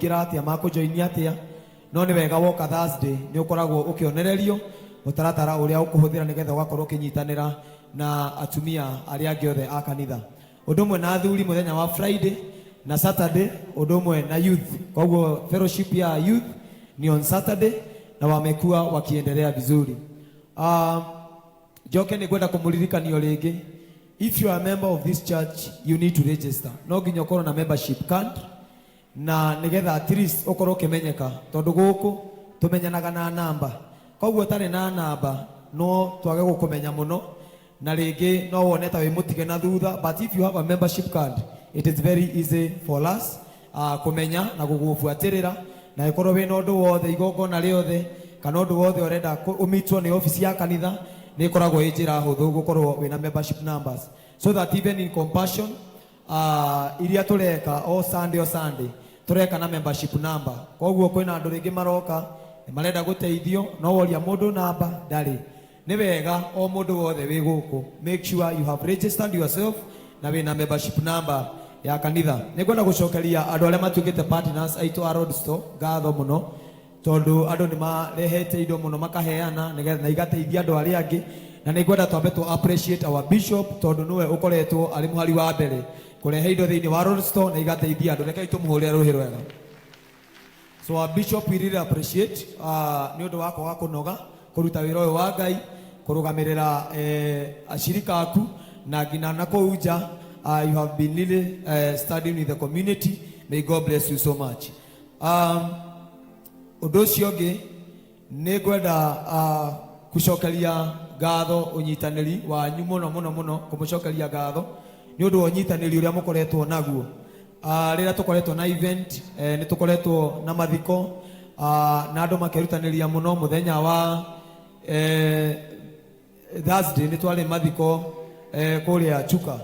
Kĩra atĩa, makũjoinia atĩa. No nĩ wega woka Thursday, nĩ ũkoragwo ũkĩonererio mũtaratara ũrĩa ũkũhũthĩra nĩgetha ũgakorwo ũkĩnyitanĩra na atumia arĩa angĩ othe a kanitha, ũndũ ũmwe na athuri mũthenya wa Friday na Saturday, ũndũ ũmwe na youth. Koguo fellowship ya youth ni on Saturday na wamekuwa wakiendelea vizuri. Njoke nĩ ngwenda kũmũririkanio rĩngĩ, if you are a member of this church, you need to register. No nginya ũkorwo na membership card na nigetha at least ũkorwo ũkĩmenyeka, tondũ gũkũ tũmenyanaga na namba. Koguo ũtarĩ na namba no twage gũkũmenya mũno, na rĩngĩ no wone ta wĩ mũtige na thutha. But if you have a membership card, it is very easy for us kũmenya na gũgũbuatĩrĩra, na ĩkorwo wĩna ũndũ wothe, igongona rĩothe kana ũndũ wothe ũrenda ũmitwo nĩ ofici ya kanitha, nĩ ĩkoragwo ĩ njĩra hũthũ gũkorwo wĩna membership numbers, so that even in Compassion iria tũreka o Sunday, o Sunday tũreka na membership number. Koguo kwĩna andũ rĩngĩ maroka nĩ marenda gũteithio, no woria mũndũ namba ndarĩ. Nĩ wega o mũndũ wothe wĩ gũkũ, make sure you have registered yourself na wĩna membership number ya kanitha. Nĩ ngwenda gũcokeria andũ arĩa matuĩkĩte partners aitũ a Road Store ngatho mũno, tondũ andũ nĩ marehete indo mũno makaheana nĩgetha na igateithia andũ arĩa angĩ. Na nĩ ngwenda twambe tũ appreciate our bishop, tondũ nĩwe ũkoretwo arĩ mũhari wa mbere kũrehe indo thĩinĩ wa Road Store na igateithia andũ. Rekei tũmũhũrĩre rũhĩ rwega. So our bishop, we really appreciate nĩ ũndũ wa kwaga kũnoga kũruta wĩra ũyũ wa Ngai, kũrũgamĩrĩra ashirika aku na nginya na kũu nja. You have been really standing with the community. May God bless you so much. Ũndũ ũcio ũngĩ, nĩ ngwenda gũcokeria ngatho ũnyitanĩri wanyu mũno mũno mũno, kũmũcokeria ngatho nĩ ũndũ wa ũnyitanĩri ũrĩa mũkoretwo naguo rĩrĩa tũkoretwo na event. Nĩ tũkoretwo na mathiko na andũ makerutanĩria mũno. Mũthenya wa Thursday nĩ twarĩ mathiko kũrĩa Chuka,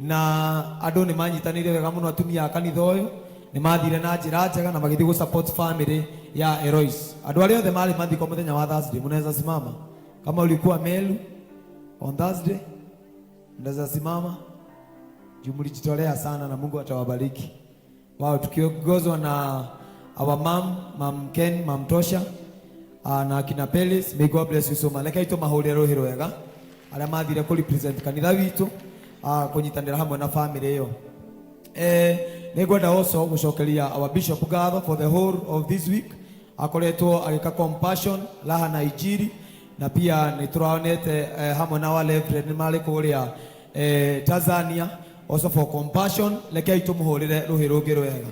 na andũ nĩ manyitanĩire wega mũno. Atumia a kanitha ũyũ nĩ mathire na njĩra njega na magĩthiĩ gũ support family ya Eloise. Andũ arĩa othe marĩ mathiko mũthenya wa Thursday, mnaweza simama. Kama ulikuwa Meru on Thursday, mnaweza simama juu mlijitolea sana na Mungu atawabariki. Wow, tukiongozwa na our mom, Mam Ken, Mam Tosha na akina Pelis, may God bless you so much. Reke tũmahũrĩre rũhĩ rwega arĩa mathire kũ represent kanitha witũ kũnyitanĩra hamwe na family ĩyo. Nĩ ngwenda also gũcokeria our bishop ngatho for the whole of this week. Akoretwo agĩka Compassion, Raha na Injili, na pia nĩ tũronete hamwe na our reverend nĩ marĩ kũrĩa Tanzania also for Compassion. Rekei tũmũhũrĩre rũhĩ rũngĩ rwega.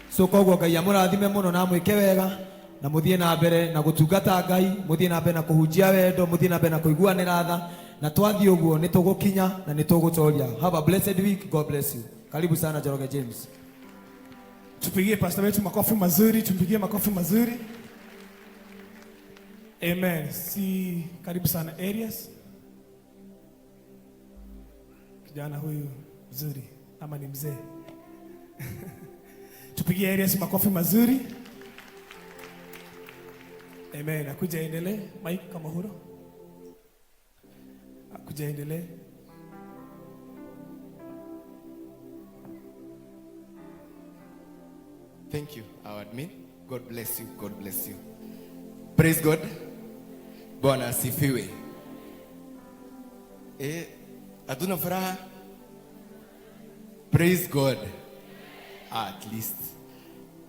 So koguo Ngai amũrathime mũno na amwĩke wega, na mũthiĩ na mbere na gũtungata Ngai, mũthiĩ na mbere na kũhunjia wendo, mũthiĩ na mbere na kũiguanĩra tha, na twathiĩ ũguo nĩ tũgũkinya na nĩ tũgũtoria. Have a blessed week. God bless you. Karibu sana, Njoroge James. Tupigie pastor wetu makofi mazuri, tumpigie makofi mazuri. Amen. Si karibu sana Arias. Kijana huyu mzuri ama ni mzee? Tupigie Arias makofi mazuri. Amen. Akuja endelee. Mike Kamahuro. Akuja endelee. Thank you, our admin. God bless you. God bless you. Praise God. Bwana asifiwe. Hatuna furaha? Praise God. At least.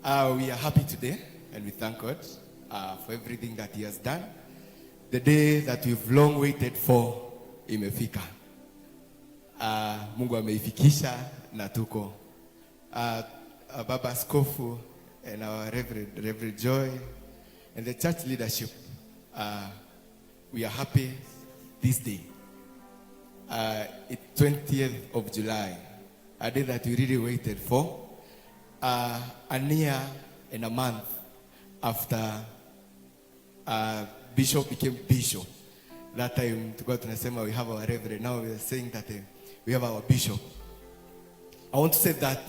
We are happy today and we thank God for everything that he has done. The day that we've long waited for imefika. Mungu ameifikisha na tuko. Baba Askofu and our Reverend, Reverend Joy, and the church leadership, we are happy this day. It's 20th of July, a day that we really waited for. A year and a month after Bishop became bishop. That time tulikuwa tunasema we have our reverend. Now we are saying that we have our bishop. I want to say that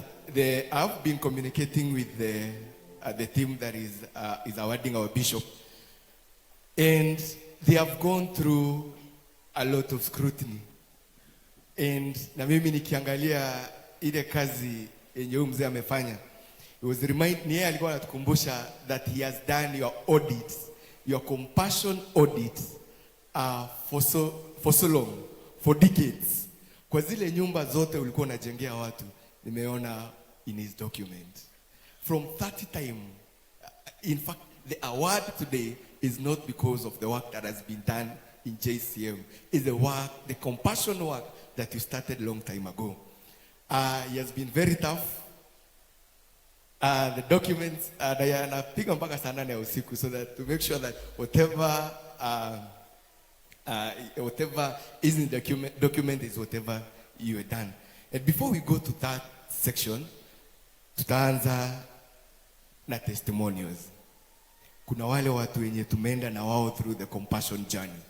I've been communicating with the team that is awarding our bishop, and they have gone through a lot of scrutiny. And na mimi nikiangalia ile kazi yenye huyu mzee amefanya, He was remind, ni yeye alikuwa anatukumbusha that he has done your audits, your compassion audits for so long, for decades. Kwa zile nyumba zote ulikuwa unajengea watu, nimeona in his document. From that time, in fact, the award today is not because of the work that has been done in JCM. It's the work, the compassion work that you started long time ago. He has been very tough. The documents, na anapiga mpaka saa nane ya usiku so that to make sure that whatever is in the document is whatever you have done. And before we go to that section, tutaanza na testimonials. Kuna wale watu wenye tumeenda na wao through the compassion journey,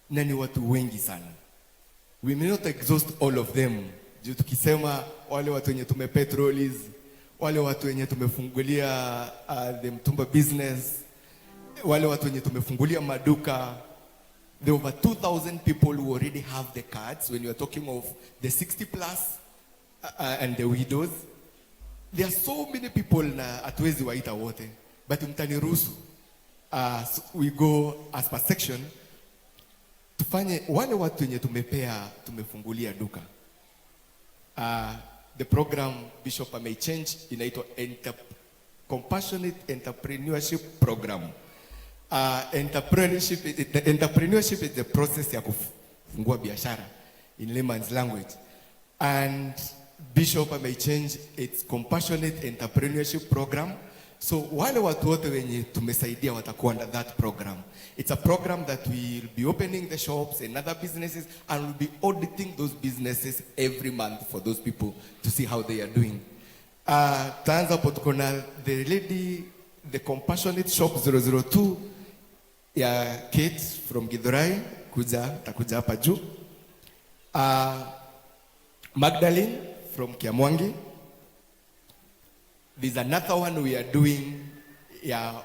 na ni watu wengi sana. We may not exhaust all of them. Juu tukisema wale watu wenye tumepetrolis, wale watu wenye tumefungulia the mtumba business, wale watu wenye tumefungulia maduka, there are over 2,000 people who already have the cards. When you are talking of the 60 plus and the widows, there are so many people na hatuwezi waita wote, but mtaniruhusu so we go as per section. Tufanye wale watu wenye tumepea, tumefungulia duka. The program Bishop may change inaitwa Compassionate Entrepreneurship Program. The entrepreneurship is the process ya kufungua biashara in layman's language. And Bishop may change its Compassionate Entrepreneurship Program. So wale watu wote wenye tumesaidia watakuwa under that program. It's a program that will be opening the shops and other businesses, and we'll be auditing those businesses every month for those people to see how they are doing. Taanza hapo, tuko na the lady, the Compassionate Shop 002 ya Kate from Githurai, kuja, takuja hapa juu. Magdalene from Kiamwangi. There's another one we are doing ya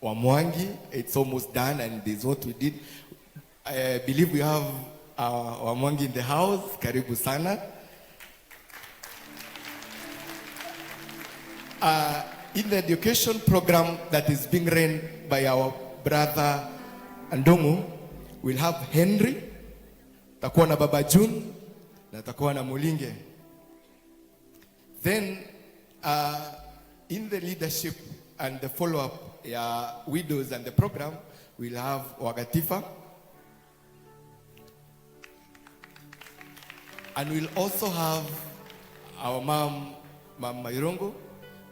Wamwangi. It's almost done, and this is what we did. I believe we have Wamwangi in the house. Karibu sana. In the education program that is being run by our brother Andongo, we'll have Henry, takuwa na Baba June, na takuwa na Mulinge. Then, in the leadership and the follow-up ya widows and the program, we'll have Wagatifa. And we'll also have our mom, Mom Mayrongo.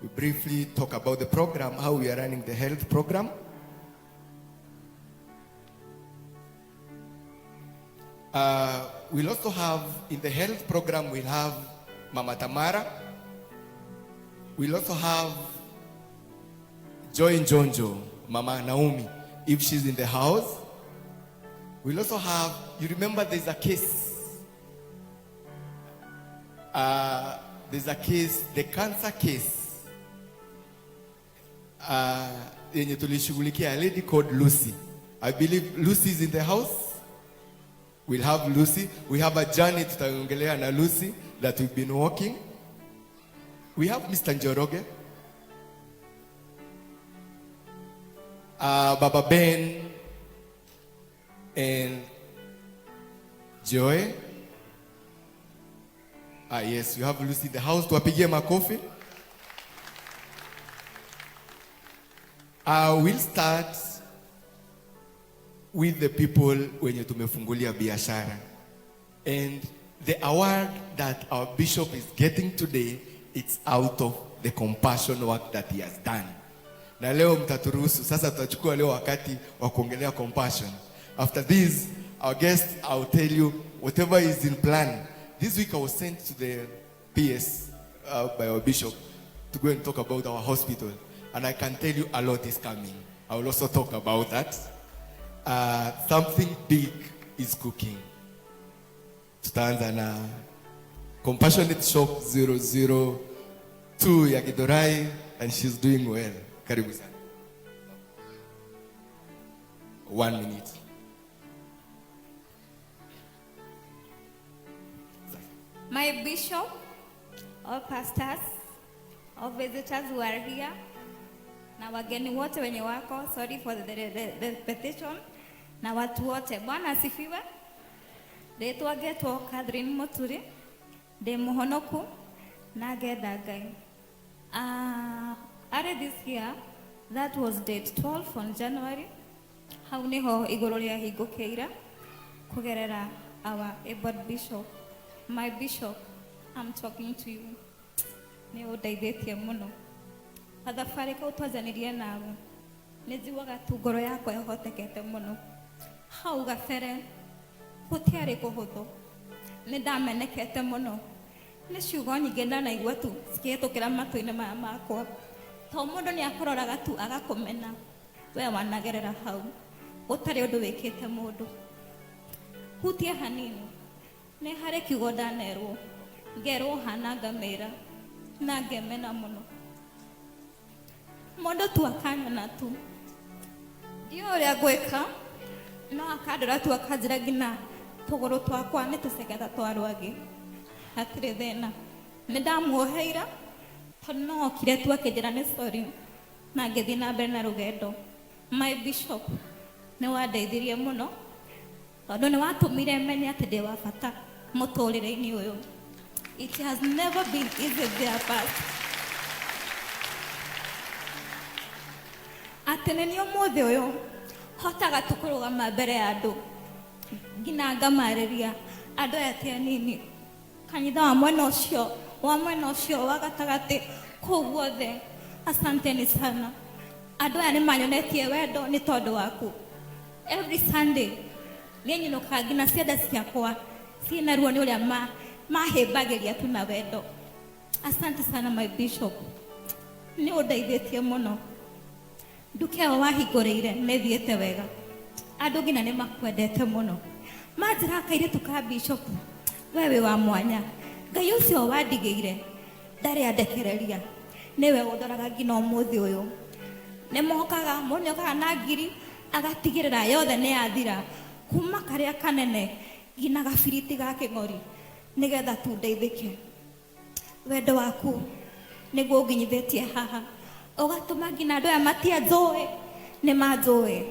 We briefly talk about the program, how we are running the health program. We'll also have, in the health program, we'll have Mama Tamara. We'll also have Joy Njonjo, Mama Naomi, if she's in the house. We'll also have, you remember there's a case. There's a case, the cancer case. Yenye tulishughulikia, a lady called Lucy. I believe Lucy is in the house. We'll have Lucy. We have a journey tutaongelea na Lucy that we've been walking. We have Mr. Njoroge. Baba Ben and Joy. Yes, we have Lucy in the house. Tuwapigie makofi. We'll start with the people wenye tumefungulia biashara. And the award that our bishop is getting today, it's out of the compassion work that he has done. Na leo mtaturuhusu, sasa tutachukua leo wakati wa kuongelea compassion. After this, our guest, I'll tell you whatever is in plan. This week I was sent to the PS by our bishop to go and talk about our hospital. And I can tell you a lot is coming. I will also talk about that. Something big is cooking. Tutaanza na Compassionate Shop 002 ya Githurai, and she's doing well. Karibu sana. 1 minute. My bishop, all pastors, All visitors who are here na wageni wote wenye wako, sorry for the repetition, na watu wote. Bwana asifiwe. Rĩtwa ngetwo Catherine Muturi, ndĩ mũhonoku na ngenda Ngai. Early this year, that was date 12 on January, hau niho igũrũ rĩahingũkĩire kũgerera our able bishop, my bishop, I'm talking to you. Nĩ ũndeithĩtie mũno. Gathabarĩ kau twanjanirie nawe, nĩ njiguaga tu ngoro yakwa ĩhotekete mũno. Hau gabere gũtiarĩ kũhũthũ, nĩ ndamenekete mũno, nĩ ciugo nyingĩ ndanaigua tu cikĩhĩtũkĩra matũ-inĩ maya makwa, to mũndũ nĩ akũroraga tu agakũmena, we wanagerera hau gũtarĩ ũndũ wĩkĩte mũndũ. Hutie hanini, nĩ harĩ kiugo ndanerwo, ngerwo hana ngamĩra na ngemena mũno. Mũndũ tu akanyona tu, ndiũĩ ũrĩa ngwĩka, no akandora tu akanjĩra nginya tũgũrũ twakwa nĩ tũceke ta twa rwagĩ. Hatirĩ thĩna, nĩ ndamuoheire tondũ no okire tu akĩnjĩra nĩ sorry na ngĩthiĩ na mbere na rũgendo. My bishop, nĩ wandeithirie mũno tondũ nĩ watũmire menye atĩ ndĩ wa bata mũtũrĩre-inĩ ũyũ. It has never been easy there, but atĩ nĩ niĩ ũmũthĩ ũyũ hotaga tu kũrũgama mbere ya andũ nginya ngamarĩria andũ aya ti anini, kanitha wa mwena ũcio, wa mwena ũcio wa gatagatĩ, kũu guothe, asanteni sana. Andũ aya nĩ manyonetie wendo nĩ tondũ waku. Every Sunday niĩ nyinũkaga nginya cianda ciakwa ciĩna ruo nĩ ũrĩa mahĩmbagĩria tu na wendo. Asante sana, my bishop, nĩ ũndeithĩtie mũno. Nduka ĩyo wahingũrĩire nĩ ĩthiĩte wega, andũ nginya nĩ makwendete mũno, manjĩra kairĩtu ka bishop, we wĩ wa mwanya. Ngai ũcio wandigĩire ndarĩ andekereria, nĩwe ũndoraga nginya ũmũthĩ ũyũ. Nĩ mokaga, mũndũ nĩ okaga na ngiri agatigĩrĩra yothe nĩ yathira, kuma karĩa kanene nginya gabiriti ga kĩng'ori, nĩgetha tu ndeithĩke. Wendo waku nĩguo ũnginyithĩtie haha, ũgatũma nginya andũ aya matianjũĩ nĩ manjũĩ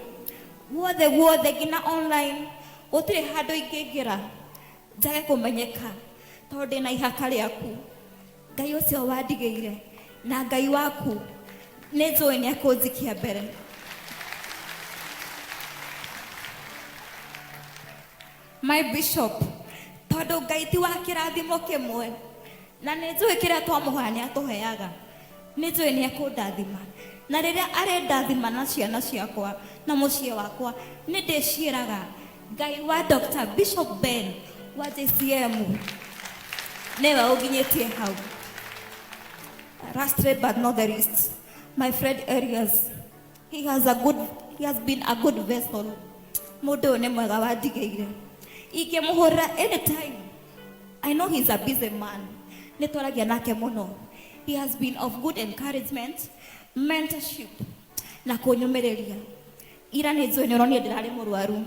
guothe guothe, nginya online gũtirĩ handũ ingĩingĩra njage kũmenyeka, tondũ ndĩna ihaka rĩaku. Ngai ũcio wandigĩire na Ngai waku nĩ njũĩ nĩ akũnjikia mbere. My bishop, tondũ Ngai ti wa kĩrathimo kĩmwe, na nĩ njũĩ kĩrĩa twamũhoya nĩ atũheaga, nĩ njũĩ nĩ ekũndathima, na rĩrĩa arendathima na ciana ciakwa na mũciĩ wakwa, nĩ ndĩciĩraga Ngai wa Dr. Bishop Ben wa JCM nĩwe ũnginyĩtie hau. Lastly but not the least, my friend Arias, he has been a good vessel. Mũndũ ũyũ nĩ mwega wandigĩire, ingĩmũhũrĩra anytime. I know he's a busy man, nĩ twaragia nake mũno. He has been of good encouragement, mentorship na kũnyũmĩrĩria. Ira nĩ njũĩ nĩ ũronire ndĩrarĩ mũrwaru,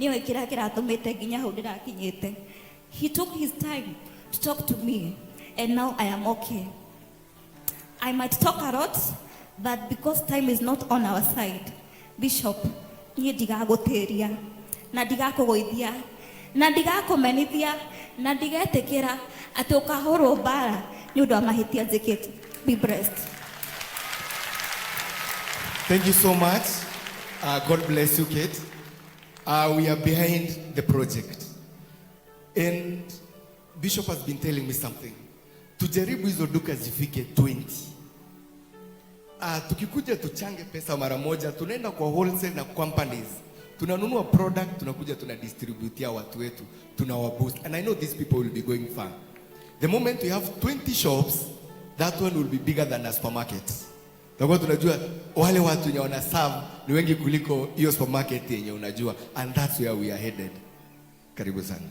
nĩoĩ kĩrĩa kĩratũmĩte nginya hau ndĩrakinyĩte. He took his time to talk to me and now I am okay. I might talk a lot, but because time is not on our side, Bishop, niĩ ndigagũtĩria na ndigakũgũithia na ndigakũmenithia na ndigetĩkĩra atĩ ũkahũrwo mbara nĩ ũndũ wa mahĩtia njĩkĩte. Be blessed. Thank you so much. God bless you, Kate. We are behind the project. And Bishop has been telling me something. Tujaribu hizo duka zifike 20. Tukikuja tuchange pesa mara moja, tunaenda kwa wholesale na companies. Tunanunua product, tunakuja tunadistributia watu wetu, tunawaboost. And I know these people will be going far. The moment we have 20 shops, that one will be bigger than a supermarket. Tutakuwa tunajua wale watu wenye wana serve ni wengi kuliko hiyo supermarket yenye unajua, and that's where we are headed. Karibu sana.